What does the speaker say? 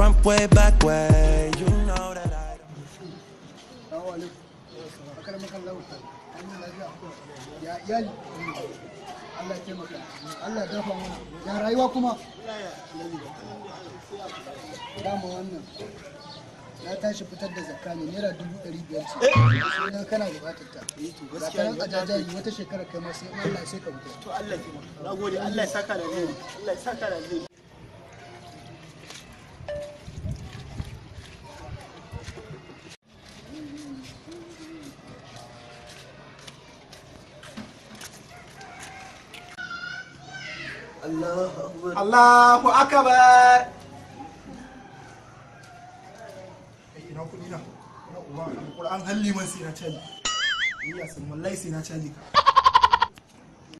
Front way, back way, you know that I. Assalamu alaikum. Akaramakallahu. An yi lafiya. Ya iyali. Allah ya taimaka. Allah ya dafa mana. Ya rayuwa kuma. Dama wannan. Na tashi fitar da zakka ne ₦500,000 ce. Sai na kana buƙatar ta. Ga ta nan a jajayi wata shekara kai ma sai Allah sai ka fitar. To Allah ya taimaka. Nagode, Allah ya saka da alheri. Allah ya saka da alheri. Allahu akbar. Ina kuɗi na? Ina uba, Alƙur'an halli man sai na caji. Ni ya san wallahi sai na caji ka.